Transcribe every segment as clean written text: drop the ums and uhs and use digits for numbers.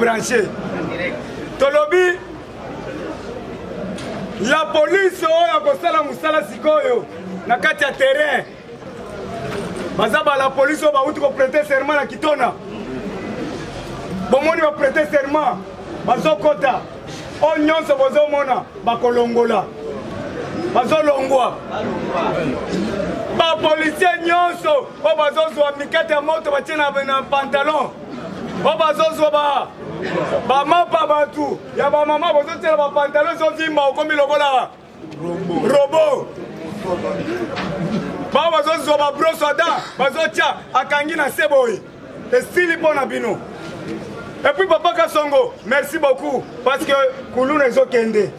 Branche tolobi la police oyo akosala mosala sikoyo na kati ya terrain, baza ba la police oyo bauti koprete serment na Kitona. Bomoni, baprete serment, bazokota. Oyo nyonso bozomona bakolongola, bazolongwa. Bapolisier nyonso oyo bazozwa mikate ya moto batie na pantalon, oyo bazozwa ba bamapa bato ya bamama bozotiela bapantalon, ezovimba, okomi lokola robot. Bao bazozwa babrosse à dents, bazotya, akangi na se boye, esili mpo na bino. Et puis papa Kasongo, merci beaucoup, parce que kuluna ezokende.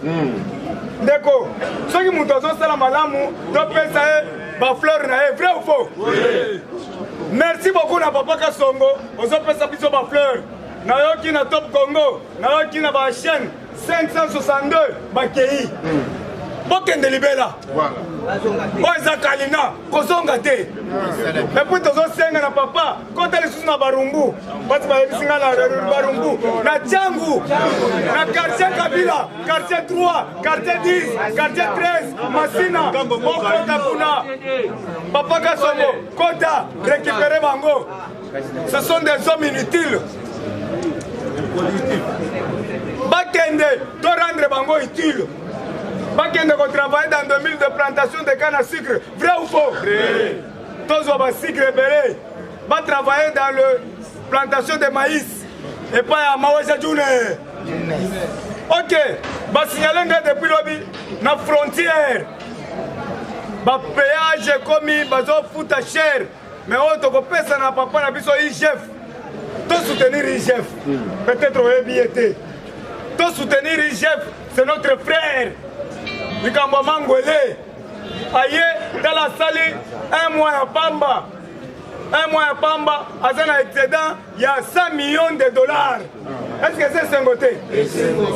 Ndeko, soki moto azosala malamu, topesa ye bafleur na ye. Vrai ou faux? Oui. Merci beaucoup na papa Kasongo, ozopesa biso bafleur. Nayoki na Top Congo, nayoki na bachaîne 562 bakei. Bokende libela, oyo eza kalina kozonga te. Et puis tozosenga na papa, kota lisusu na Barumbu. Bati bayebisi nga na Barumbu, na Tshangu, na quartier Kabila, quartier 3, quartier 10, quartier 13, Masina, bokota kuna. Papa Kasongo, kota récupérer bango, ce sont des hommes inutiles. Bakende, to rendre bango utile, bakende kotravailler dans 2000 de plantation de canne à sucre. Vrai ou faux? Tozwa basucre ebele. Batravailler dans le plantation de maïs epai ya Maweja June. Ok, basignale ngai depuis lobi na frontière, bapéage ekomi, bazofuta cher. Mais oyo tokopesa na papa na biso IGF, tosoutenir IGF. Peut-être oyebi ye te. Tosoutenir IGF, c'est notre frère. Likambo ya Mangwele aye, tala, asali un mois ya pamba, un mois ya pamba, aza na excédent ya 100 millions de dollars. Est ce que c'est esengo te?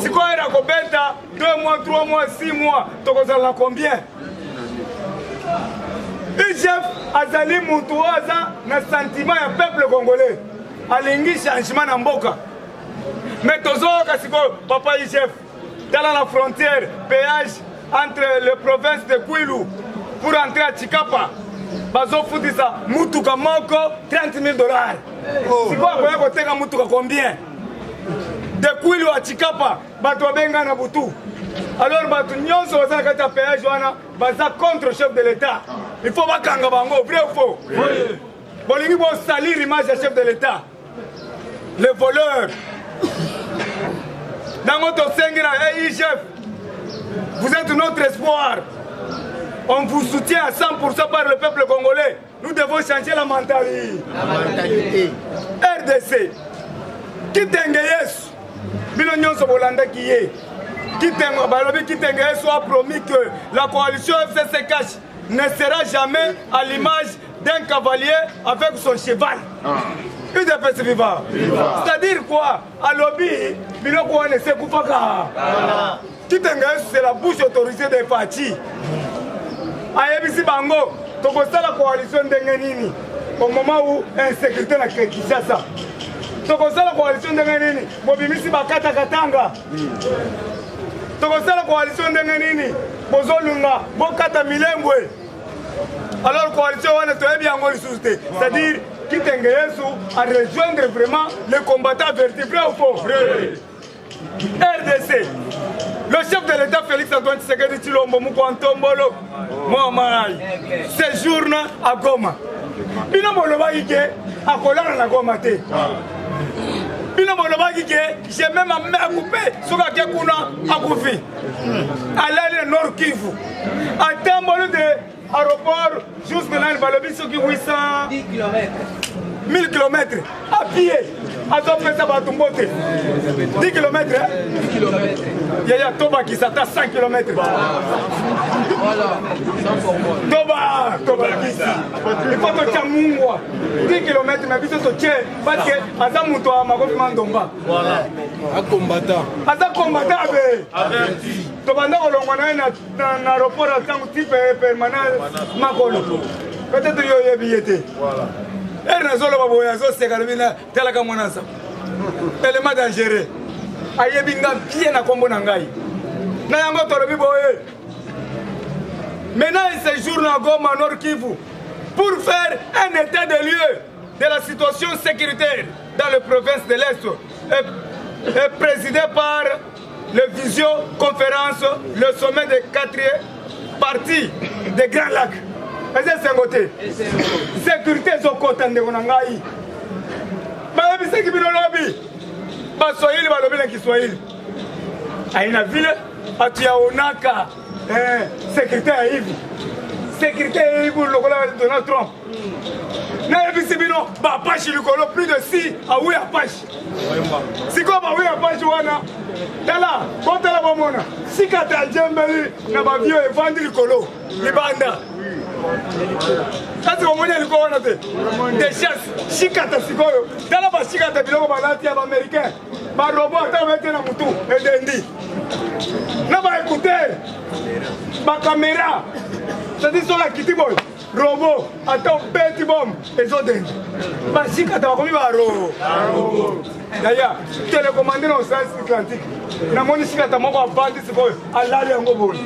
Sikoyo era kobeta 2 mois, 3 mois, 6 mois, tokozala na combien? IGF azali mutu oyo aza na sentiment ya peuple congolais, alingi changement na mboka. Mais tozoyoka sikoyo, papa IGF, tala na frontière, péage entre les provinces de Kwilu pour entrer à Tshikapa, bazofutisa mutuka moko 30 000 dollars. Sikoyo akoya koteka mutuka combien de Kwilu à Tshikapa? Bato babenga na butu. Alors bato nyonso baza na kati ya péage wana baza contre chef de l'État, il faut bakanga bango. Vrai ou faux? Bolingi bosalir image ya chef de l'État, les voleurs. Nango tosengi na IGF, vous êtes notre espoir, on vous soutient à 100% par le peuple congolais. Nous devons changer la mentalité, la mentalité. RDC, Kitenge Yesu, bino nyonso bolandaki ye. Kitenge balobi, Kitenge Yesu a promis que la coalition FCC CACH ne sera jamais à l'image d'un cavalier avec son cheval. UDPS viva! C'est-à-dire quoi? Alobi biloko wana ese ekufaka. Kitenge Yesu, c'est la bouche autorisée de Fatshi. Ayebisi bango tokosala coalition ndenge nini au moment où insécurité na Kinshasa? Tokosala coalition ndenge nini bobimisi bakata Katanga? Tokosala coalition ndenge nini bozolunga bokata Milembwe? Alors coalition wana toyebi yango lisusu te. C'est-à-dire Kitenge Yesu a rejoindre vraiment le combattant averti. Vrai ou faux? Vrai. RDC, le chef de l'État Félix Antoine Tshisekedi Tshilombo Mukwantombolo Mwamai séjourne à Goma. Bino bolobaki ke akolala na Goma te. Bino bolobaki ke j'ai même ma main coupée, soki ake kuna akufi. Alali na Nord Kivu, atamboli de aéroport jusque nani, balobi soki 800 1000 km à pied, azopesa bato mbote. 10 km yaya, tobakisa ata 100 km, toba tobakisi. Il faut totya mungwa 10 km, mais biso totie parce que aza moto ya makofi mandomba. Aza combattant abe. Tobanda kolongwa na ye na aéroport ya ntango ti permanent makolo. Peut-être yo oyebi ye te. Ere nazoloba boye, azoseka, lobi talaka mwana nsa. Élément dangereux. Ayebi nga bien na kombo na ngai. Na yango tolobi boye. Maintenant, il séjourne à Goma, Nord Kivu, pour faire un état de lieu de la situation sécuritaire dans les provinces de l'Est et, et présidé par le visioconférence, le sommet des quatrième partie des Grands Lacs. eza esengo te sécurité ezokota ndeko na ngai bayebisaki bino lobi baswahili balobi na kiswahili aina vile atuyaonaka eh, sécurité ya hivi sécurité ya hivi lokola donald trump nayebisi bino bapashi likolo plus de 6 awi apashi sikoyo bawi apashi wana tala botala bomona sikata ajembeli na bavio evandi likolo libanda kasi bomoni eliko wana te de chasse sikata sikoyo tala basikata biloko balati ya baaméricain barobo ata bete na motu edendi na baécouteur bakamera cetadi soki akiti boye robo ata obeti bombe ezodende basikata bakomi baro yaya telekomande na océan atlantique namoni sikata moko avandi sikoyo alali yango boye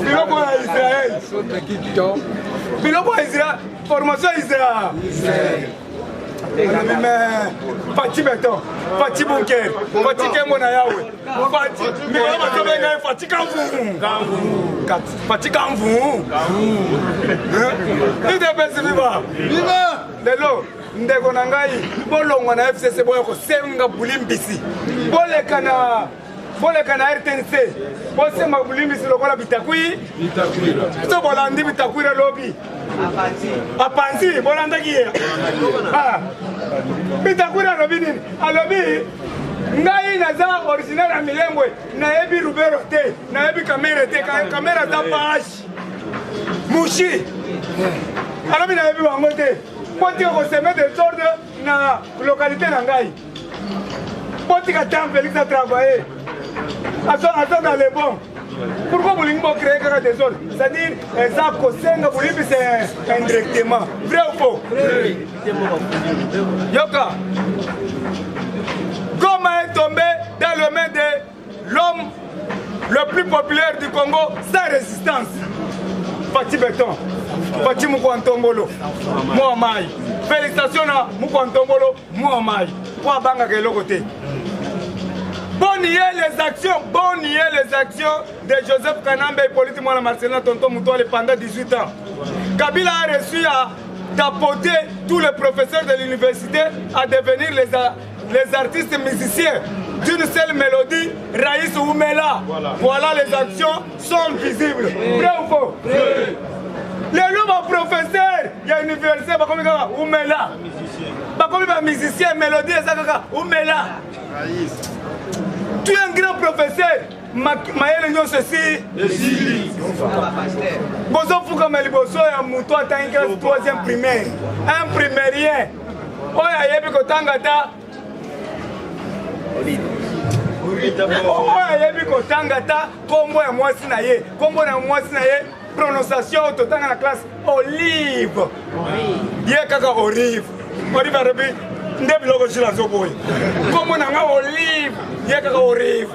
biloko ya israel biloko ya israel formation ya israel alobi me fati beton fati bunker fati kembo na yawe fati mikolo bazobenga ye fati kamvu fati kamvu idps viva lelo ndeko na ngai bolongwa na fcc boya kosenga bulimbisi boleka na boleka na rtnc bosemba bolimbisi lokola bitakwi so bolandi bitakwira lobi apanzi bolandaki ye ah. bitakwira alobi nini alobi ngai naza originaire ya milembwe nayebi rubero te nayebi kamere te kamere aza page mushi alobi nayebi bango te mpo tika koseme desordre na localité na ngai botika temps félix a travailler aza dans le bon pourquoi bolingi bocree kaka desordre c'est-à-dire eza kosenga bolimbisa indirectement vrai ou faux yoka Goma est tombé dans le main de l'homme le plus populaire du Congo sans résistance. Fatih Beton, Fatih Mukwantombolo, Mwa Mai. Félicitations à Mukwantombolo, Mwa Mai. Po abangaka eloko te. Bonne les actions, bonne les actions de Joseph Kanambe et Hippolyte Mwana Marcelin Tonton Moutoile pendant 18 ans. Kabila a reçu à tapoter tous les professeurs de l'université à devenir les, les artistes musiciens d'une seule mélodie, Raïs Oumela. Voilà. voilà les actions sont visibles. Vrai ou faux lelo baprofesseur ya université bakomi kaka umela bakomi bamusicien mélodie eza kaka umela tu es un grand professeur mayele nyonso esi bozofukama liboso ya moto atangi classe 3e primaire un primairien oyo ayebi kotanga ata oyo ayebi kotanga ata nkombo ya mwasi na ye nkombo na mwasi na ye prononciation oyo totanga na classe olive ye kaka olive olive alobi nde biloko jila azoboya nkombo na nga olive ye kaka olive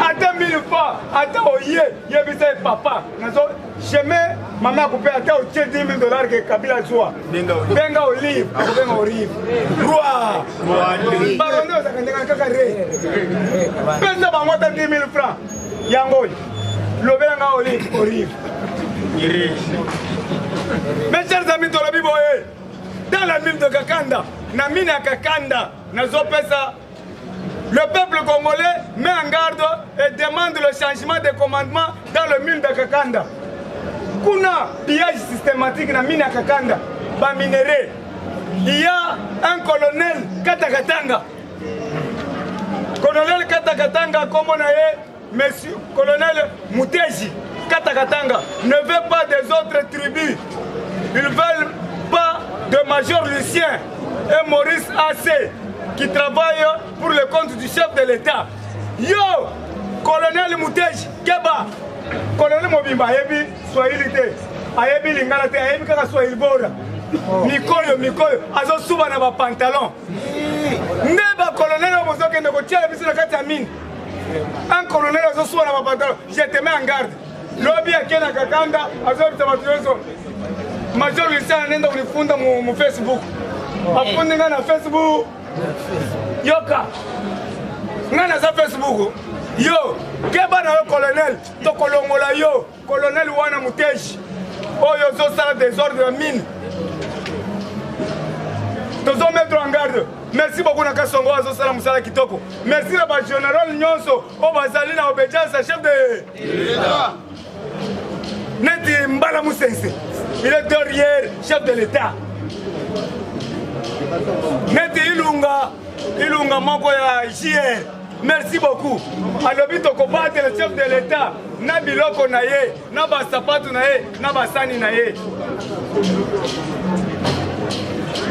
ata mille fois ata oye yebisa ye papa nazo chemin mama akupe ata otie 10 000 dollars ke kabila azwa benga olive akobenga olive roi baronde ozaka ndenge kaka re pesa bango ata 10 000 francs yango oyo lobela nga olive olive mes chers amis tolobi boye dans la mine de kakanda na mine ya kakanda nazopesa Le peuple congolais met en garde et demande le changement de commandement dans le mine de Kakanda. Kuna pillage systématique na mine ya Kakanda, ba minerais. Il y a un colonel Katakatanga. Colonel Katakatanga comme on a monsieur colonel Muteji Katakatanga ne veut pas des autres tribus. Ils veulent pas de Major Lucien et Maurice AC qui travaillent pour le compte du chef de l'État. Yo, colonel Muteji, Keba, colonel Mobimba, ayebi Swahili te, ayebi Lingala te, ayebi kaka Swahili bora. Mikoyo mikoyo azosuba na bapantalon. Nde bacolonel oyo bozokende kotiela biso na kati ya mine. Un colonel azosuba na bapantalon, je te mets en garde. Lobi ake na kakanda azoyebisa bato nyonso Major Lucien anenda kolifunda mu Facebook. Afundi ngai na Facebook. Yoka. Ngai naza Facebook. Yo, keba na yo colonel, tokolongola yo. Colonel wana muteji oyo ozosala desordre ya mine. Tozo mettre en garde. Merci beaucoup na Kasongo azosala mosala kitoko. Merci na ba général nyonso oyo bazali na obedience ya chef de l'État. Neti Mbala Musense, il est derrière chef de l'État. Neti Ilunga, Ilunga moko ya JR. Merci beaucoup. Alobi tokobatela chef de l'État na biloko na ye, na basapatu na ye, na basani na ye.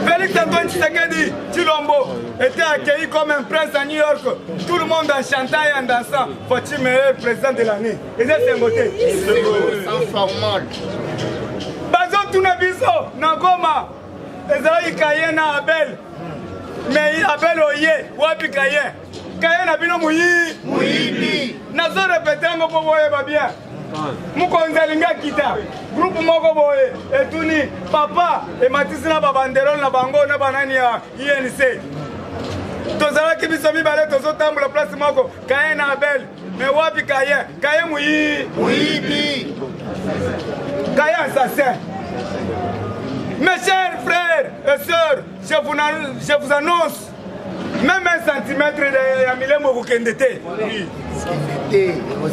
Félix Antoine Tshisekedi Tshilombo était accueilli comme un prince à New York. Tout le monde en chantant et en dansant. Fatshi meilleur président de l'année. Eza esengo te. Sans formol. Bazotuna biso na Goma. Ezalaki Caïn na Abel. Mais Abel oye wapi Caïn? Caïn na bino moyi. Moyibi. Nazo répéter yango mpo boyeba bien. Mokonzi alingi akita groupe moko boye etuni papa ematisi na babanderole na bango na banani ya INC. Tozalaki biso mibale tozotambola place moko Caïn na Abel. Mais wapi Caïn? Caïn moyibi. Moyibi. Caïn assassin. Mes chers frères et sœurs, je vous annonce, même un centimètre ya Milembo kokende te.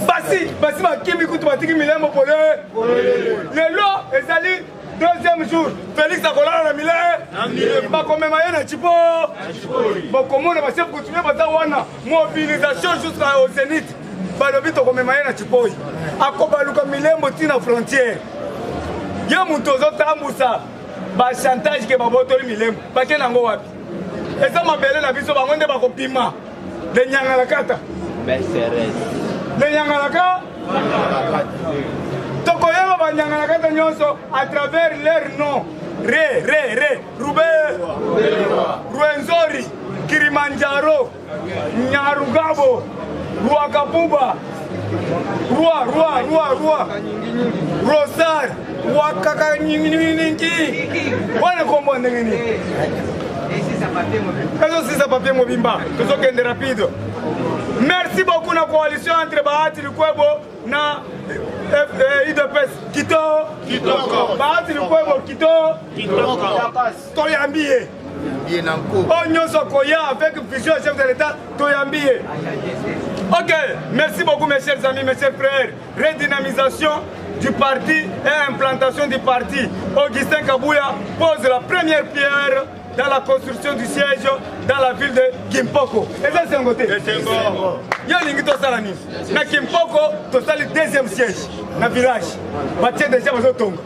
Basi, basi bakimi kutu batiki Milembo pole. Lelo ezali deuxième jour, Félix akolala na Milembo. Bakomema ye na Chipo. Bokomona ba chef coutumier baza wana, mobilisation jusqu'au zénith. Balobi tokomema ye na Chipoyi. Akobaluka Milembo ti na frontière. Ye moto ozotambusa ba chantage ke babotoli Milembo. Bake nango wapi? Eza mabele na biso, bango nde bakopima. Le nyangalakata. Le nyangalaka. Tokoyeba ba nyangalakata nyonso à travers leur nom. Re, re, re. Rube, Rwenzori, Kilimanjaro, Nyarugabo, Rwakabuba, Rwa, Rwa, Rwa, Rwa, Rosar, Wakaka nyingi. Wana kombo ndenge nini? Ezosisa papier mobimba, tozokende rapide. Merci beaucoup na coalition entre Bahati Lukwebo na UDPS. Kito Kitoko. Bahati Lukwebo Kito Kitoko. Toyambi ye. Bien en cours. Oyo nyonso koya avec vision chef de l'État, toyambi ye. Ok, merci beaucoup mes chers amis, mes chers frères. Redynamisation du parti et implantation du parti. Augustin Kabuya pose la première pierre dans la construction du siège dans la ville de Kimpoko. Et ça c'est un côté. Yo lingi tosala nini? Na Kimpoko tosali deuxième siège na village. Batie déjà bazotonga.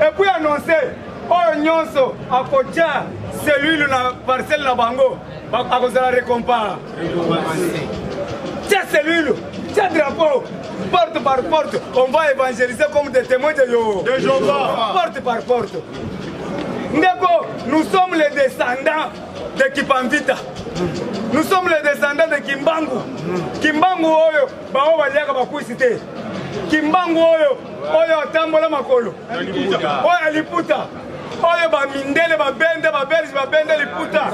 Et puis annoncer oyo nyonso akotia cellule na parcelle na bango akozala récompense. Tia cellule, tia drapeau, porte par porte, on va évangéliser comme des témoins de Jéhovah. Porte par porte. Ndeko, nous sommes les descendants de Kipamvita. Nous sommes les descendants de Kimbangu. Kimbangu oyo, bango baliaka bakwisi te. Kimbangu oyo, oyo atambola makolo. Oyo aliputa. Oyo ba mindele ba bende ba belge ba bende liputa.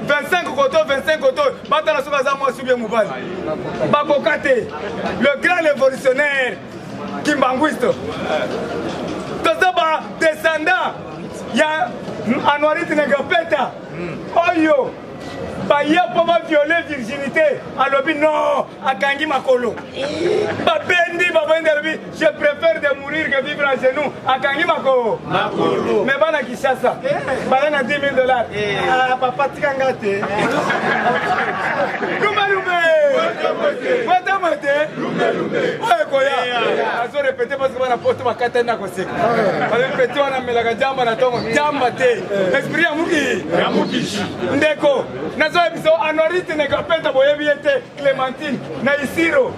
25 koto 25 koto batala soki aza mwasi ou bien mobali. Bakoka te. Le grand révolutionnaire kimbanguiste. Toza ba descendants ya Anuarite Nengapeta. Oyo baye mpo ba violer virginité, alobi non, akangi makolo. Babendi, babendi, alobi je préfère de mourir que vivre à genoux, akangi makolo. Mais bana Kinshasa, bana na 10 000 $. Ah, papa tika nga te. Lumbe lumbe. Mwete mwete. Oyo ekoya. Azo répéter parce que bana poto bakata na koseka. Balobi petit wana amelaka jamba na tongo, jamba te. Esprit ya muki. Ya mukishi. Ndeko, nazoyebisa yo, Anuarite Nengapeta boyebi ye te, Clémentine na Isiro.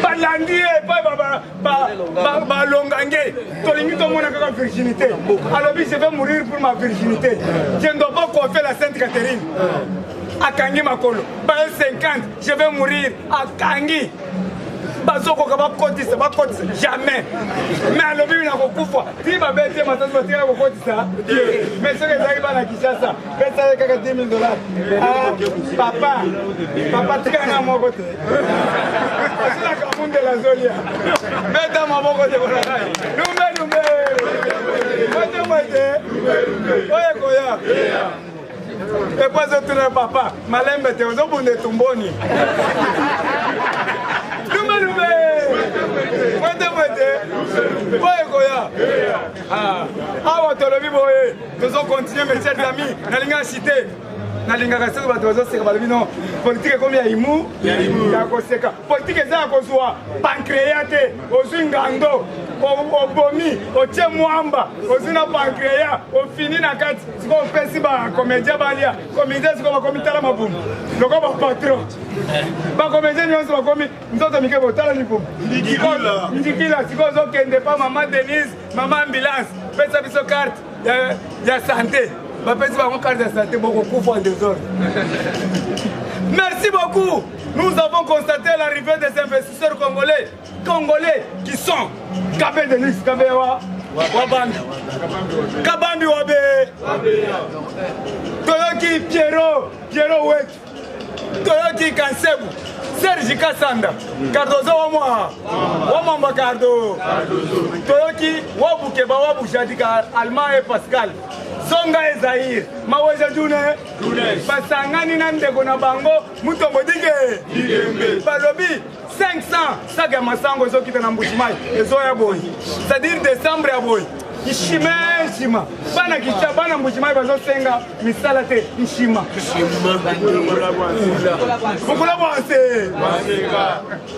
Balandi ye epai balonga nge. Tolingi tomona kaka virginité. Alobi je vais mourir pour ma virginité. Je ne dois pas coiffer la Sainte Catherine. Akangi makolo. Baye 50, je vais mourir. Akangi. Bazokoka bakotisa, bakotisa jamais. Mais alobi nakokufa. Ti babeti ye masasi batikala kokotisa. Mais soki ezalaki bana Kinshasa, pesa ye kaka 10 000 dollars. Ah, papa, papa tika nga moko te. Asilaka mundela azolia. Beta maboko te bona ngai. Lumbe lumbe. Mwete mwete. Oye koya. Epo azotuna papa, malembe te ozobunda etumboni. Lumbe lumbe. Mwete mwete. Oye koya. Ah, awa tolobi boye. Tozo continuer mes chers amis, nalinga citer. Nalingaka soki bato bazoseka balobi non, politique ekomi ya imu ya koseka. Politique eza ya kozwa pancréas te, ozwi ngando, obomi, otie mwamba, ozwi na pancréas, ofini na kati, sikoyo opesi ba comédien balia. Comédien sikoyo bakomi tala mabumu lokola ba patron. Ba comédien nyonso bakomi nzoto mike botala libumu. Ndikila sikoyo ozokende pa mama Denise, mama ambulance, pesa biso carte ya santé. Bapesi bango carte ya santé, bokokufa en désordre. Merci beaucoup. Nous avons constaté l'arrivée des investisseurs congolais, congolais qui sont Kabé Denis, Kabé wa Wabambi, Kabambi Wabe, Toyoki Pierrot, Pierrot Wetu, Toyoki Kansebu, Serge Kasanda, Cardozo wa mwa, wa Mwamba Cardo, Toyoki Wabukeba Wabujadika, Allemand et Pascal, Zonga et Zaïre, Maweja June, basangani na ndeko na bango Mutombo Dige, balobi 500 sac ya masango ezokita na Mbujimayi ezoya boye, c'est-à-dire décembre ya boye nshima nshima bana kicha bana Mbujimayi bazosenga misala te nshima bukula bwanse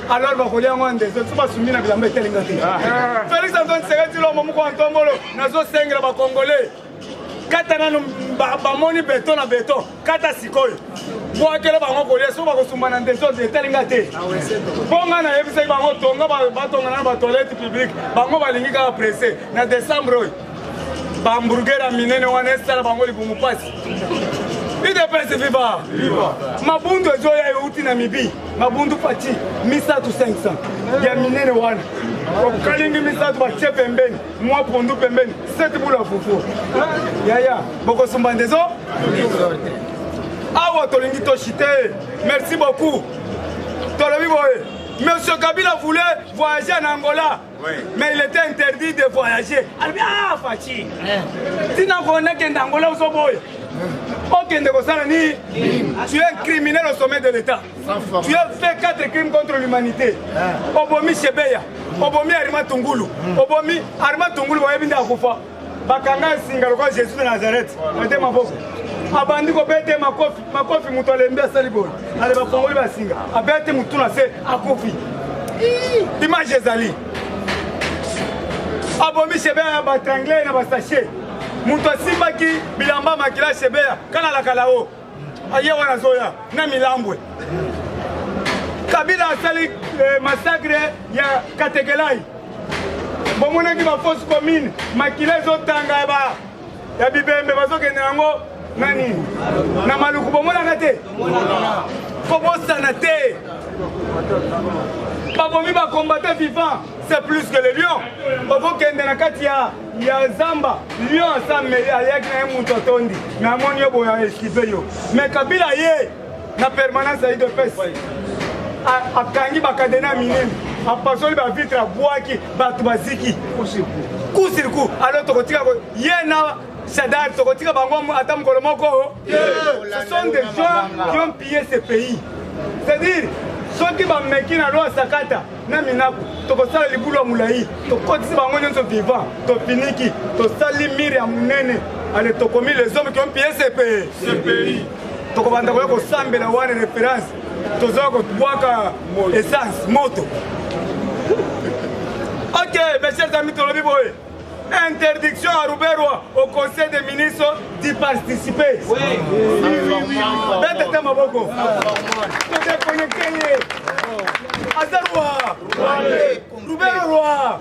alors bakolia yango ndezo so basumbi na bilamba etelinga te. Félix Antoine Tshisekedi Tshilombo moko ya ntombolo nazosengela ba Congolais kata nanu bamoni beton na beton kata sikoyo bwakela bango kolia so bakosumba na ndezo etalinga te. Mpo nga nayebisaki bango tonga batonga na ba toilette publique bango balingi kaka pressé na décembre oyo ba hamburger ya minene wana esala bango libumu pasi. UDPS viva! Mabundu ezoya euti na mibi mabundu pati misato 500 ya minene wana okalingi misato batie pembeni mwa pondu pembeni 7 bula fufu yaya bokosumba ndezo awa tolingi toshite. Merci beaucoup. Tolobi boye Monsieur Kabila voulait voyager en Angola. Oui. Mais il était interdit de voyager. Alobi ah Fatshi. Tina kona kenda Angola ozoboya. Okende kosala ni tu es un criminel au sommet de l'État. Tu as fait 4 crimes contre l'humanité. Obomi Chebeya, obomi Arima Tungulu, obomi Arima Tungulu bayebi nde akufa. Bakanga singa lokola Jésus de Nazareth. Ate maboko. Abandi kobete makofi, makofi moto alembi asali boye. Ale bafongoli basinga. Abete mutu na se akufi. Image ezali. Abomi Chebeya ba triangle na ba sachet. Moto asimbaki bilamba makila Chebeya kana la kalao. Aye wana zoya na milambwe. Kabila asali massacre ya Katekelai. Bomonaki ba fosse commune makila ezotanga ya ba ya bibembe bazokende yango nani na maluku bomonaka te. Kobosana te. Babomi ba combattant vivant, c'est plus que le lion. Okokende na kati ya zamba, lion asa meli ayaki na ye mutu atondi. Mais amoni yo boya esquive yo. Mais Kabila ye na permanence ya UDPS akangi ba cadenas minene, apasoli ba vitre, abwaki bato baziki coup sur coup. Alors tokotika ye na Shadary tokotika bango ata mokolo moko. Ce sont des gens qui ont pillé ce pays. C'est-à-dire soki bameki na loi sakata na minaku tokosala libulu ya molai, tokotisi bango nyonso vivant, tofiniki, tosali mire ya monene. Ale tokomi les hommes qui ont pillé ce pays. Ce pays. Tokobanda koya kosambela wana référence, tozoya kobwaka essence moto. Ok, mes chers amis, tolobi boye. Interdiction à Ruberwa au Conseil des ministres d'y participer. Oui. Beta te maboko. Todéconnecte ye. Aza roi. Rubero roi.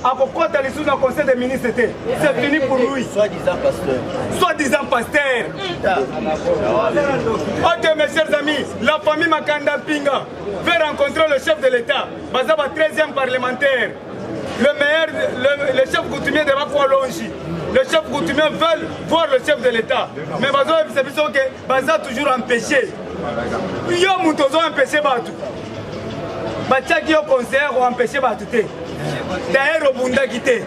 Akokota lisusu na conseil des ministres te. C'est fini pour lui. Soi-disant pasteur. Soi-disant pasteur. Ok mes chers amis, la famille Makanda Mpinga veut rencontrer le chef de l'État, Bazaba 13e parlementaire. Le meilleur, le chef coutumier de Bakwalonji. Le chef coutumier veut voir le chef de l'État. Mais Baza, c'est que Baza toujours empêché. Yo moto ozo empêché bato. Batiaki yo conseiller ko empêché bato te. D'ailleurs obundaki te.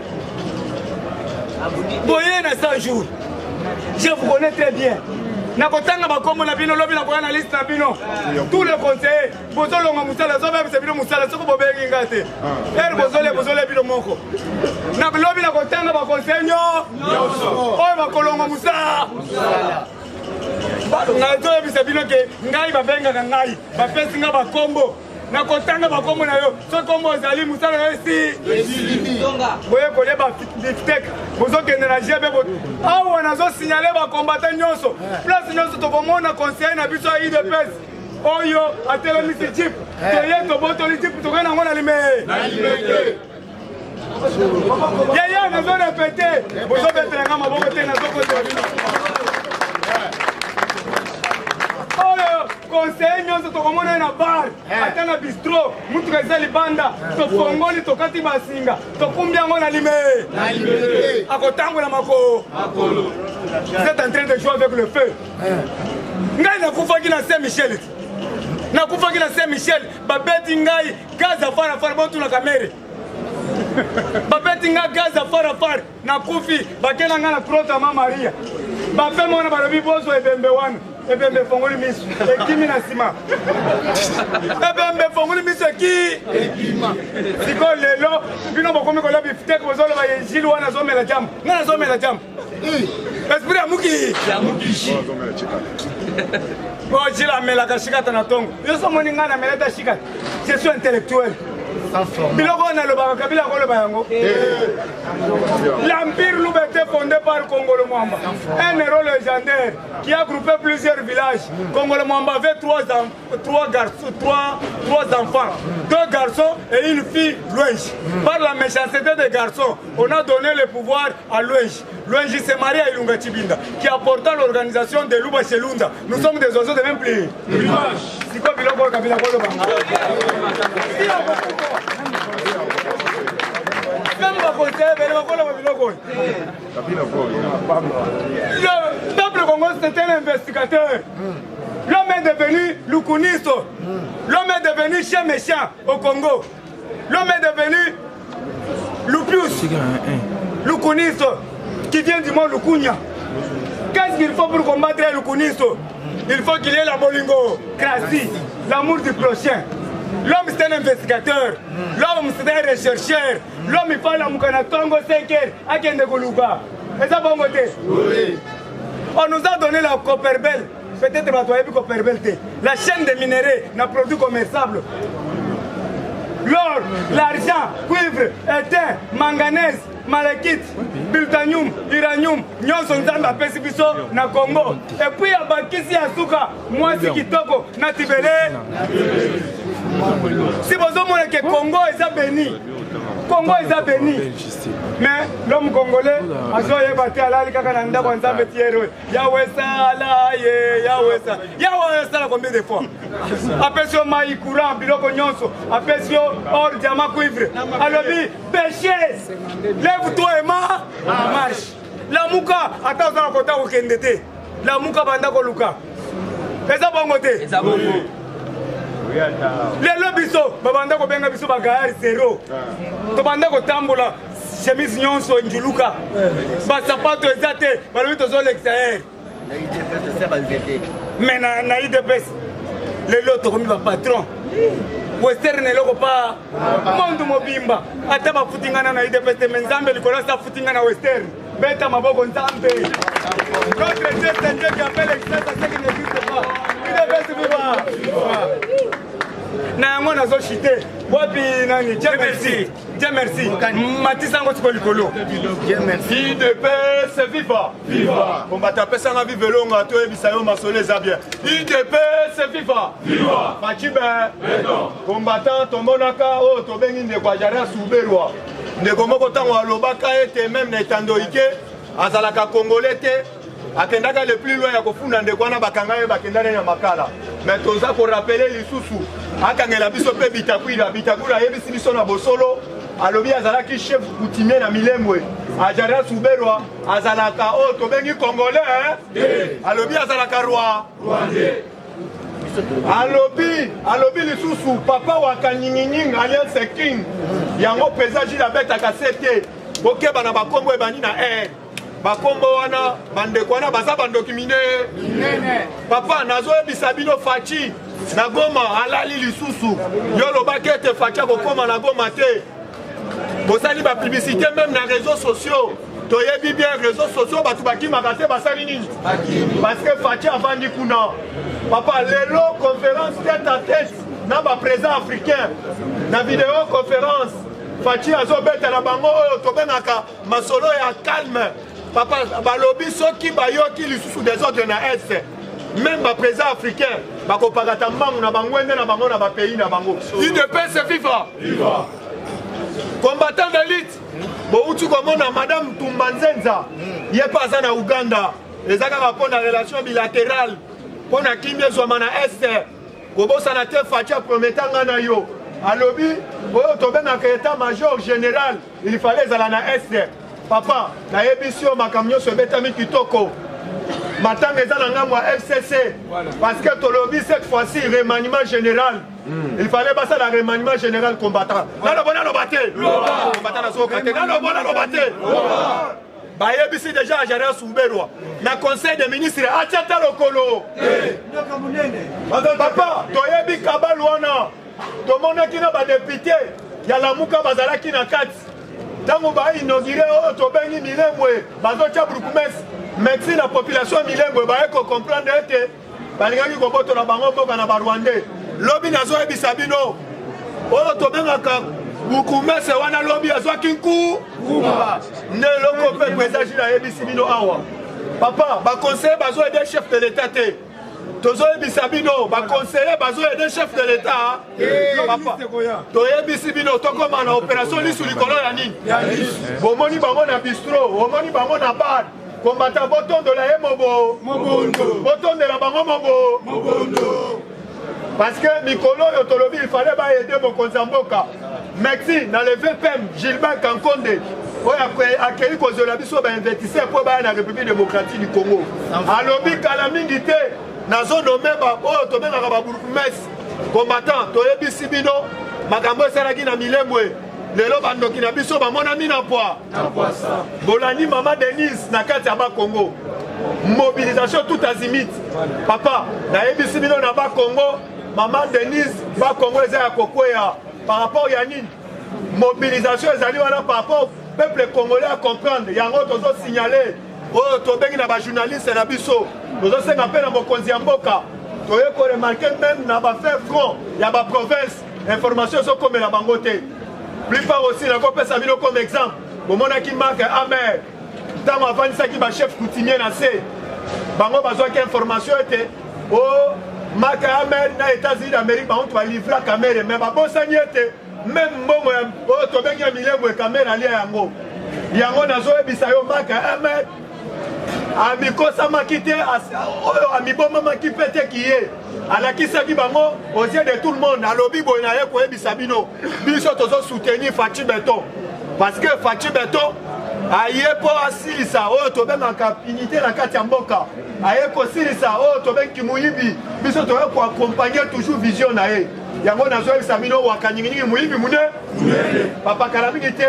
Boye na 100 jours. Je vous connais très bien. Nakotanga bakombo na bino lobi nakoya na liste na bino. Tous les conseillers bozolonga mosala azobebisa bino mosala soki bobengi nga te ere bozole bozole bino moko na lobi nakotanga baconseil nyonso oyo bakolonga mosala nazoyebisa bino ke ngai babengaka ngai bapesi nga bakombo nakotanga bakombo na yo soki kombo ozali mosala na yo esi boye kolia biftek bozokende na gb awa nazosignale bakombata nyonso place nyonso tokomona conseiller na biso ya idps oyo atelemisi jip toye tobotoli jip tokei nango na lime yaya nazo repete bozobetela nga maboko te nazokotela bino oyo conseiller nyonso tokomona ye na bar ata na bistro motuka eza libanda tofongoli tokati basinga tokumbi yango na lime akotambola makolo. Vous êtes en train de jouer avec le feu. Ngai nakufaki na Saint Michel, nakufaki na Saint Michel, babeti ngai gaz ya farafara, botuna kamere, babeti ngai gaz ya farafara, nakufi, bakenda ngai na grotte ya ma Maria, bapema wana balobi bozwa ebembe wana, ebembe efongoli miso ekimi na nsima, ebembe efongoli miso eki sikoyo. Lelo bino bokomi kolia biftek, bozoloba ye Gile wana azomela jambo, ngai nazomela jambo, esprit ya muki o Gile amelaka shikata na ntongo. Yo so omoni ngai namelata shikata, je suis intellectuel. Biloko oyo nalobaka, Kabila akoloba yango. L'empire Luba était fondé par Kongolo Mwamba, un héros légendaire qui a groupé plusieurs villages. Kongolo Mwamba avait trois garçons, trois enfants, deux garçons et une fille, Luenji. Par la méchanceté des garçons, on a donné le pouvoir à Luenji. Luenji s'est marié à Ilunga Chibinda, qui apporta l'organisation de Luba Chelunda. Nous sommes des oiseaux de même pli. C'est quoi biloko Kabila koloba? Même baconseiller bele bakoloba biloko oyo. Le peuple congolais, c'était un investigateur. L'homme est devenu Lukunisto. L'homme est devenu chien méchant au Congo. L'homme est devenu Lupius. Lukunisto, qui vient du mot Lukunya. Qu'est-ce qu'il faut pour combattre Lukunisto? Il faut qu'il y ait la bolingo, cratie, l'amour du prochain. L'homme, c'est un investigateur. L'homme, c'est un rechercheur. L'homme, il faut la mukana tongo 5 heures akende koluka. Eza bongo te? On nous a donné la Copperbelt. Peut-être bato bayebi Copperbelt te. La chaîne de minerais na produit commerçable. L'or, l'argent, cuivre, étain, manganèse, malachite, bultanium, uranium, nyonso Nzambe apesi biso na Congo. Et puis abakisi ya suka, mwasi kitoko na tibele. Si bozomona ke Congo eza béni. Congo eza béni. Mais l'homme congolais azoyeba te, alali kaka na ndako ya Nzambe tiere oyo. Yawe sala ye, Yawe sala. Yawe sala combien de fois? Apesi yo mai, courant, biloko nyonso. Apesi yo or, diamant, cuivre. Alobi péché. Lève-toi et marche. Lamuka ata oza na kota kokende te. Lamuka banda koluka. Eza bongo te? Eza bongo. Lelo biso babanda kobenga biso bagayar zero. Tobanda kotambola chemise nyonso njuluka. Basapato eza te, balobi tozolekisa ere. Mais na UDPS lelo tokomi bapatron. Western eloko pa monde mobimba ata bafuti nga na UDPS te, mais Nzambe likolo asi afuti nga na Western. Beta maboko Nzambe. Notre Dieu, c'est Dieu qui appelle l'existence à ce qui n'existe pas. UDPS viva. Na yango nazoshite wapi nani? Dieu merci. Dieu Dieu merci. Matisa yango sikoyo likolo. Udps viva. Viva. Kombata apesanga vive elonga toyebisa yo masolo eza bien. Udps viva. Viva. Fatshi be. Combattant tomonaka oyo tobengi ndeko Azarias Ruberwa. Ndeko moko ntango alobaka ete meme na etando ike azalaka congolais te akendaka le plus loin ya kofunda ndeko wana bakanga ye bakenda na makala mais toza korapele lisusu akangela biso mpe bitakwira bitakwira ayebisi biso na bosolo alobi azalaki chef coutumier na milembwe Azarias Ruberwa azalaka oyo tobengi congolais alobi azalaka roi alobi alobi lisusu papa wa kanyinginying alias king yango mpenza jile abetaka se te bokeba na bakombo ebandi na r bakombo wana bandeko wana baza bandoki minene papa nazoyebisa bino faci na goma alali lisusu yo olobaki ete faci akokoma na goma te bosali bapublicité meme na réseaux sociaux toyebi bien réseaux sociaux bato bakimaka te basali nini parce que faci avandi kuna papa lelo conférence tête à tête na baprésident africain na video conférence faci azobetela bango oyo tobengaka masolo ya calme papa balobi soki bayoki lisusu desordre na est même baprésident africain bakopakata mbangu na bangwende na bango na bapays na bango udps viva combattant d'élite bouti komona madame tumba nzenza ye mpe aza na uganda eza kaka mpo na relation bilatérale mpo na kimia ezwama na est kobosana te Fatshi aprometa nga na yo alobi oyo tobengaka état major général il fallait ezala na est papa nayebisi yo makambo nyonso ebetami kitoko matanga eza na ngambo ya fcc parce que tolobi cette fois-ci remaniement général mm. il fallait basala remaniement général combattant nalobo naloba te combattant nazoyoka te nalobo naloba te bayebisi deja Azarias Ruberwa na conseil des ministres atia ta lokolo papa toyebi kabalu wana tomonaki na badepute ya lamuka bazalaki na kati ntango bainaugure oyo tobengi milembwe bazotya brukumese merci na population ya milembwe baye kocomprendre ete balingaki kobotola bango mboka na barwandais lobi nazoyebisa bino oyo tobengaka bukumese wana lobi azwaki nku nde eloko mpe président Jules ayebisi bino awa papa baconseiller bazoyede chef de l'état te tozoyebisa bino baconseiller bazoyede chef de l'état papa toyebisi bino tokóma na opération lisu likolo ya nini bomoni bango na bistro omoni bango na bar combattant botondola ye mobo botondela bango mobo parce que mikolo oyo tolobi il fallait baede mokonzi ya mboka merci na le vpm gilbert kankonde oyo akei kozwela biso bainvestisseur mpo baya na république démocratique du congo alobi kala mingi te nazonome oyo tobengaka babourgmestre combattant toyebisi bino makambo esalaki na milembwe lelo bandoki na biso bamonami na pwa bolandi mama denise na kati ya bakongo mobilisation tout azimit papa nayebisi bino na bakongo mama denise bakongo eza ya kokweya par rapport ya nini mobilisation ezali wana par rapport peuple congolais a comprendre yango tozosignale oyo tobengi na bajournaliste na biso tozosenga mpe na mokonzi ya mboka toye koremarke meme na bafer front ya baprovince information ezokomela bango te plupart aussi nakopesa bino comme exemple bomonaki mark amer ntango avandisaki bachef coutumier na se bango bazwaki information ete o oh, mark amer na états-unis d'amérique bango to balivra kamere mais babosani ete meme mbongo ya oyo tobengi ya milembwe kamere alia yango yango nazoyebisa yo mark amer amikosamaki te oyo amibomamaki mpe te kiye alakisaki bango aux yeux de tout le monde alobi boye na ye koyebisa bino biso tozosoutenir Fatshi Beton parce que Fatshi Beton aye mpo asilisa oyo tobengaka unité na kati ya mboka aye kosilisa oyo tobengi moyibi biso toye koakompagne toujours vision na ye yango nazoyebisa bino waka nyinginyingi moyibi mune papa kala mingi te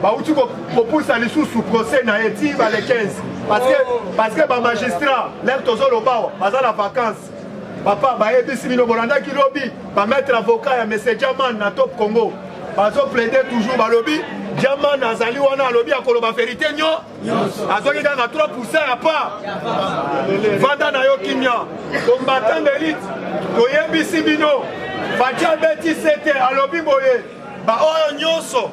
bauti kopusa lisusu procès na ye ti ba le 15 parce que parce que bamagistrat lere tozoloba baza na vacance papa bayebisi bino bolandaki lobi bamaître avocat ya monsieur jaman na top congo bazoplaide toujours balobi jaman azali wana alobi akoloba verité nyo azwaki kaka 3 pourcent ya pa vanda na yo kimia combattant d'élite toyebisi bino Fatshi abeti sete alobi boye baoyo nyonso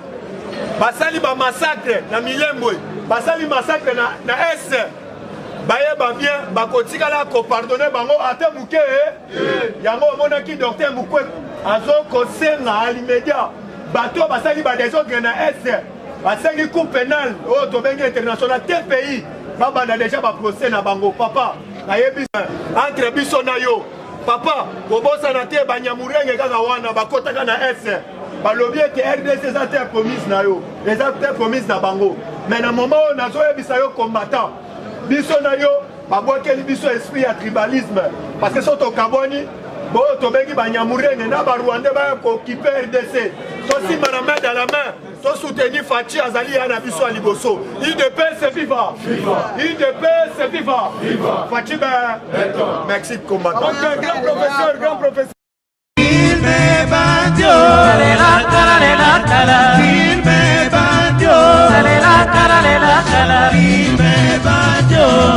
Basali ba massacre na Milembwe, basali massacre na, na Est. Bayeba bien bakotikala kopardonne bango ata moke. Yango omonaki docteur Mukwege azokosenga alimedia bato basali ba desordre na Est, basengi cour pénale oyo tobengi international TPI, babanda deja ba procès na bango. Papa, nayebi entre biso na yo papa, kobosana te Banyamurenge kaka wana bakotaka na Est, balobi ete RDC eza terre promise na yo, eza terre promise na bango. Mais na moment oyo nazoyebisa yo combattant, biso na yo babwakeli biso esprit ya tribalisme, parce que so tokabwani boyo tobengi Banyamurenge na Barwandais baya kooccuper RDC. Tosimba na main dans la main, tosoutenir Fatshi, azali ya na biso ya liboso. UDPS viva, UDPS viva, Fatshi be. Merci combattant. Ok, grand professeur, grand professeur. Filme bandio, filme bandio, filme bandio, filme bandio,